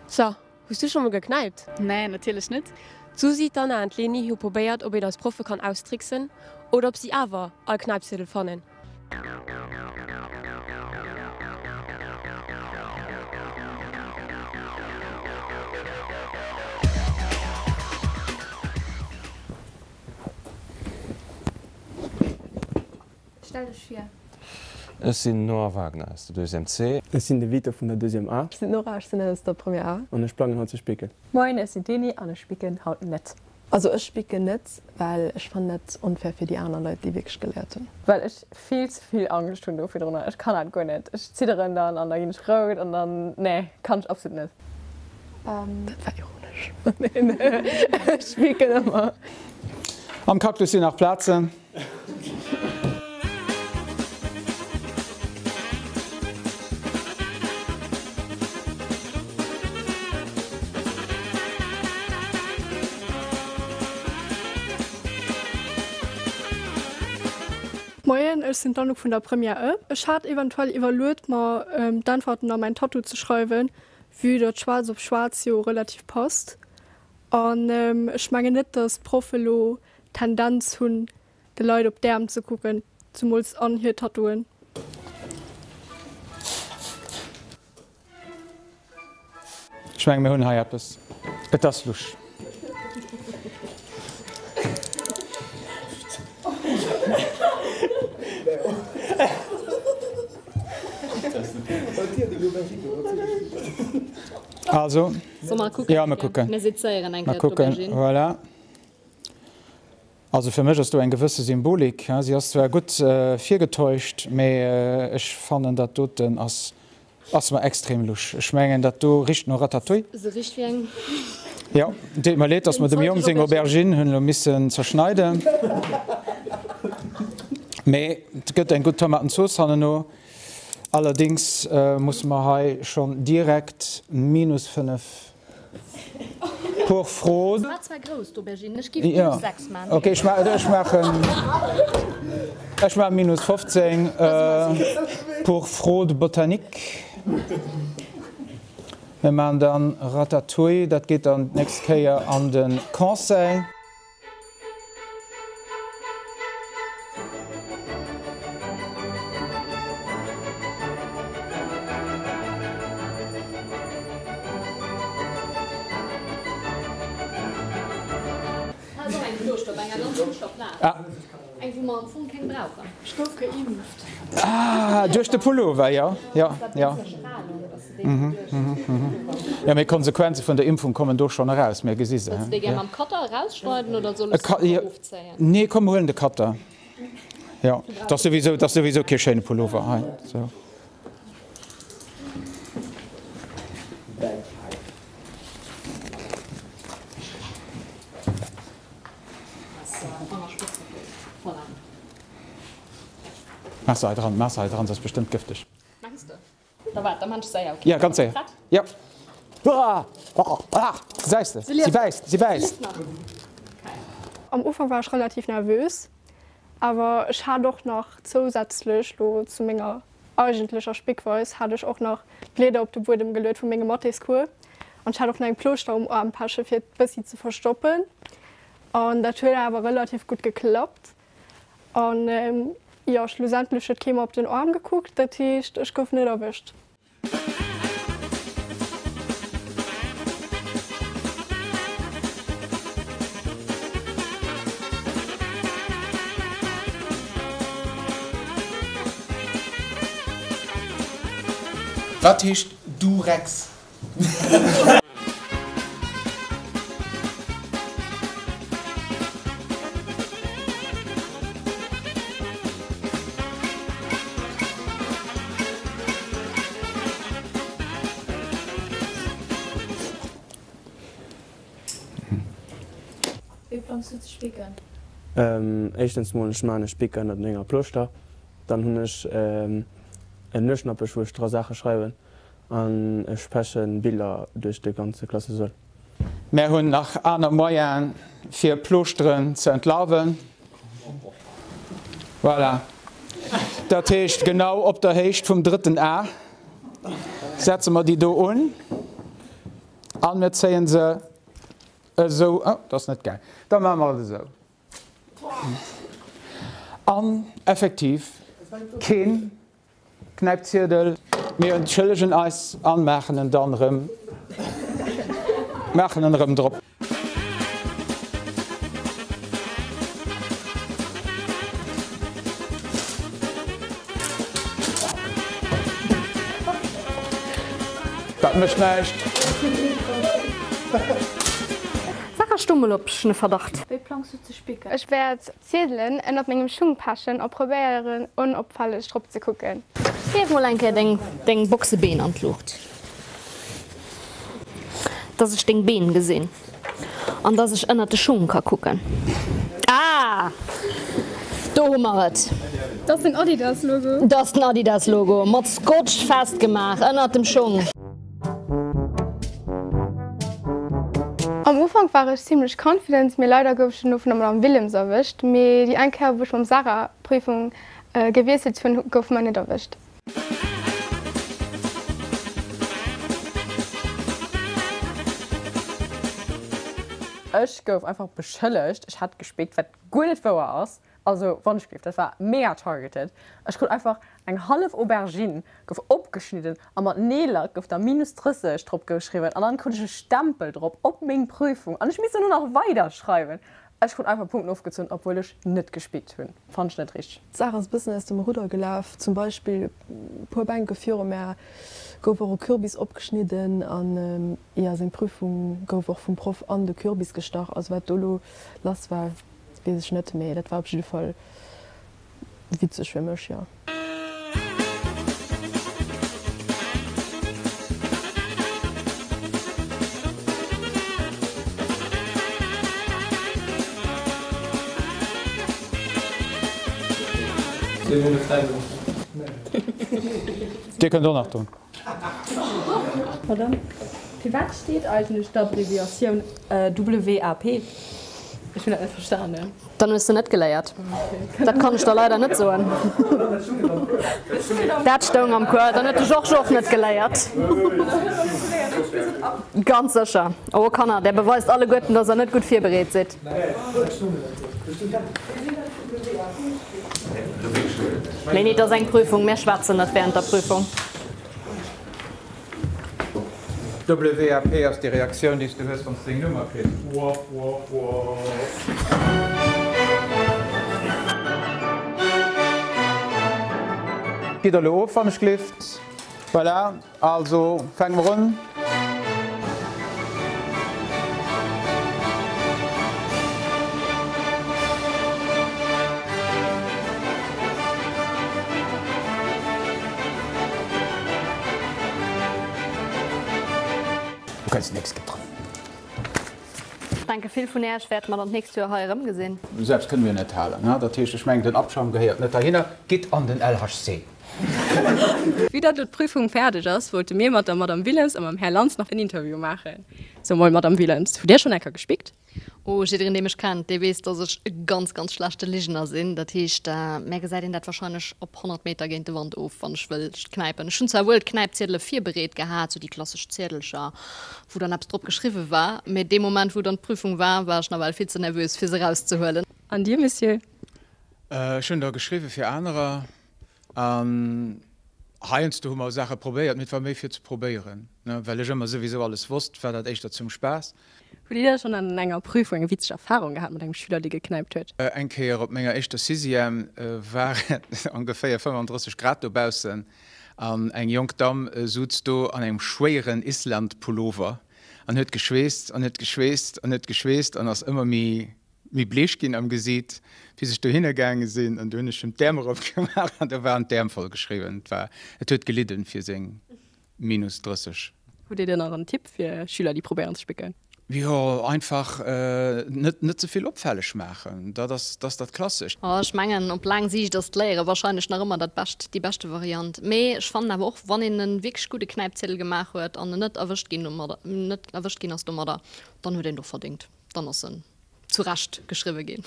So, hues du scho mol geknäipt? Nee, natierlech net. D'Susi, d'Anna an d'Leni hu probéiert, ob een eis Proffe kann austricksen oder ob si awer all Knäipziedel fannen. Stell dech vir. Ech sinn Noah Wagner aus der Deuxième C. Ech sinn de Vito vun der Deuxième A. Ech sinn d'Nora, ech sinn aus der Première A. An ech plangen haut ze spicken. Moien, ech sinn d'Leni an ech spicken haut net. Also ech spicken net, well ech fannen dat onfair fir déi aner Leit déi wierklech geléiert hunn. Well ech vill ze vill Angscht hunn do virdrunner. Ech kann dat guer net. Ech zidderen dann an da ginn ech rout an dann, nee, kann ech absolut net. Dat war ironesch. Neen, ech spicken ëmmer. Am Cactus sinn nach Plazen. Moien, ech sinn d'Anouk vun der Première E. Ech hat eventuell iwwerluet mer d'Äntwerten a mäin Tattoo ze schreiwen, vue datt schwaarz op schwaarz jo relativ passt. An ech mengen net, datt d'Proffe lo Tendenz hunn de Leit op d'Äerm ze kucken, zumools an hir Tattooen. Ech mengen mir hunn hei eppes. Et ass lusch. Also, jo mir kucken. Mir kucken, voilà. Also fir mech ass do eng gewësse Symbolik. Si ass zwar gutt virgetäuscht, mee ech fannen dat doten ass ass mer extrem lusch. Ech mengen dat do richt no Ratatouille. Se richt wéi eng. Jo, deet mer leed, dass mer dem Jong seng Aubergine hunn elo missen zerschneiden, mee et gëtt eng gutt Tomatenzooss hanneno. Allerdings musse mer hei schonn direkt minus 5 Pour fraude. War zwar grouss d'Aubergine, ech giff minus 6 maan. Ok, ech maachen ech maachen minus 15 pour fraude botanique. Mir maachen dann Ratatouille, dat geet dann d'nächst Kéier an de Conseil. Ah, duerch de Pullover, jo, jo, jo. Jo, mee d'Konsequenze vun der Impfung kommen do schonn eraus, mir gesi se. Wëlls de déi gär mam Cutter erausschneiden oder soll ech se einfach ofzéien? Nee, komm, mir huelen de Cutter. Jo, 't ass souwisou, 't ass souwisou kee schéine Pullover hei. Sou. Maach se hei dran, maach se hei dran, se ass bestëmmt gëfteg. Mengs de? Da waart, da man ech séier, ok? Ja, ganz séier. Prett? Ja. Gesäis de, si bäisst, si bäisst. Am Ufank war ech relativ nervös, awer ech hat och nach zousätzlech lo zu menger eigentlecher Spickweis hat ech och nach d'Blieder op de Buedem geluet vu mengem Mathéscours an ech hat och nach eng Plooschter um Aarm peche fir et bëssi ze verstoppen an dat huet awer relativ gutt geklappt. An jo, schlussendlech huet kee mer op den Aarm gekuckt, dat heescht ech gouf net erwëscht. Wat heescht du Rex? Wéi plangs du ze spicken? Éischtens mol, ech maachen e Spick ënnert menger Plooschter. Dann hunn ech en Nueschnappech wou ech dra Saache schreiwen. An ech pechen Biller duerch de ganze Klassesall. Mär hunn nach aner Moyenen fir Plooschteren ze entlarven. Voilà. Dat heescht genau op der Héicht vum drëtten A setze mer déi do un. An mir zéien se esou, oh, dat ass net gaang, da maache mer et esou. An effektiv keen Knäipziedel. Mir entschëllegen eis an maachen en dann erëm, maachen en erëm drop. Dat mécht näischt. Sarah, sto mol op, ech hunn e Verdacht. Wéi plangs du ze spicken? Ech wäert Ziedelen ënnert mengem Schung pechen a probéieren onopfälleg drop ze kucken. Hief mol eng Kéier deng deng Boxebeen an d'Luucht, dass ech deng Been gesinn an dass ech ënnert de Schung ka kucken. Ah! Do hu mer et! Dat ass den Adidas Logo. Dat ass den Adidas Logo, mat Scotch festgemaach ënnert dem Schung. Am Ufank war ech zimlech confident, mee leider gouf ech duerno vun der Madame Willems erwëscht. Mee déi eng Kéier wou ech mam Sarah d'Prüfung gewiesselt hunn, goufe mer net erwëscht. Ech gouf einfach beschëllegt, ech hätt gespickt, wat guer net wouer ass. Also wann ech géif, dat war mega targeted. Ech krut einfach eng hallef Aubergine gouf opgeschnidden a mat Neellack gouf da minus 30 drop geschriwwen an dann krut ech e Stempel drop op meng Prüfung an ech misst dono nach weider schreiwen. Ech krut einfach Punkten ofgezunn obwuel ech net gespickt hunn. Fannt ech net richteg. D'Saach ass e bëssen aus dem Rudder gelaf. Zum Beispill e puer Bänke viru mär gouf och e Kürbis opgeschnidden an jo, seng Prüfung gouf och vum Proff an de Kürbis gestach. Also wat do elo lass war. Wees ech net, mee dat war op jidde Fall witzeg fir mech, jo. Dir kënnt och nach do. Pardon, fir wat steet eigentlech d'Abbreviatioun WAP? Ech hunn dat net verstanen. Dann hues de net geléiert. Dat kann ech der leider net soen. Dat stoung am Cours. Dann huet de Georges och net geléiert. Ganz sécher. Oh Kanner, där beweist alleguerten, dass der net gutt virbereet sidd. Nee, nee, et ass eng Prüfung. Mir schwätzen net während der Prüfung. WAP ass déi Reaktioun, déi s du hues, wann s de deng Nummer kriss. Wop, wop, wop. Gitt der elo of, wann ech glift. Voilà. Also, fänke mer un. Du kënns nächst gedrënn. Ech denke vill vun Äech wäerte mer dann d'nächst Joer hei erëmgesinn. Selbst kënne mir net halen. Dat heescht, ech mengen, den Abschaum gehéiert net heihinner. Gitt an den LHC. Vue datt elo d'Prüfung fäerdeg ass, wollte mir mat der Madame Willems a mam Här Lantz nach en Interview maachen. So mol Madame Willems, hutt Dir schonn enker gespickt? Oh, jiddereen dee mech kennt, dee weess, datt ech e ganz, ganz schlechte Ligener sinn. Dat heescht, mär gesäit een dat wahrscheinlech op 100 Meter géint de Wand of, wann ech wëll knäipen. Ech hunn zwar wuel d'Knäipziedele virbereet gehat, sou déi klassesch Ziedelcher, wou dann eppes drop geschriwwe war, mee dee Moment, wou dann d'Prüfung war, war ech nawell vill ze nervös, fir se erauszehuelen. An Dir, Monsieur? Ech hunn der geschriwwe fir anerer an heiansdo hu mer Saache probéiert, mee et war méi fir ze probéieren. Well ech ëmmer souwisou alles wosst, war dat éischter zum Spaass. Hutt Dir da schonn an enger Prüfung eng witzeg Erfarung gehat mat engem Schüler, dee geknäipt huet? Eng Kéier op menger éischter Sixième war et ongeféier 35 Grad dobaussen an eng jonk Damm suz do an engem schwéieren Island-Pullover an huet geschweesst an huet geschweesst an huet geschweesst an ass ëmmer méi méi bleech ginn am Gesiit, bis ech dohinner gaange sinn an du hunn ech him d'Äerm erop gemaach an do waren d'Äerm voll geschriwwen. Et war, et huet gelidden fir seng minus 30. Hutt Dir dann nach en Tipp fir Schüler, déi probéieren ze spécken? Jo, einfach net net ze vill opfälleg maachen, dat ass dat ass dat Klassescht. Oh, ech mengen, op laang Siicht ass d'Léiere wahrscheinlech nach ëmmer dat bescht, déi beschte Variant. Mee ech fannen awer och, wann een e wierklech gudde Knäipziedel gemaach huet an en net erwëscht ginn domadder, net erwëscht ginn ass domadder, dann huet een et och verdéngt. Dann ass en zu Recht geschriwwe ginn.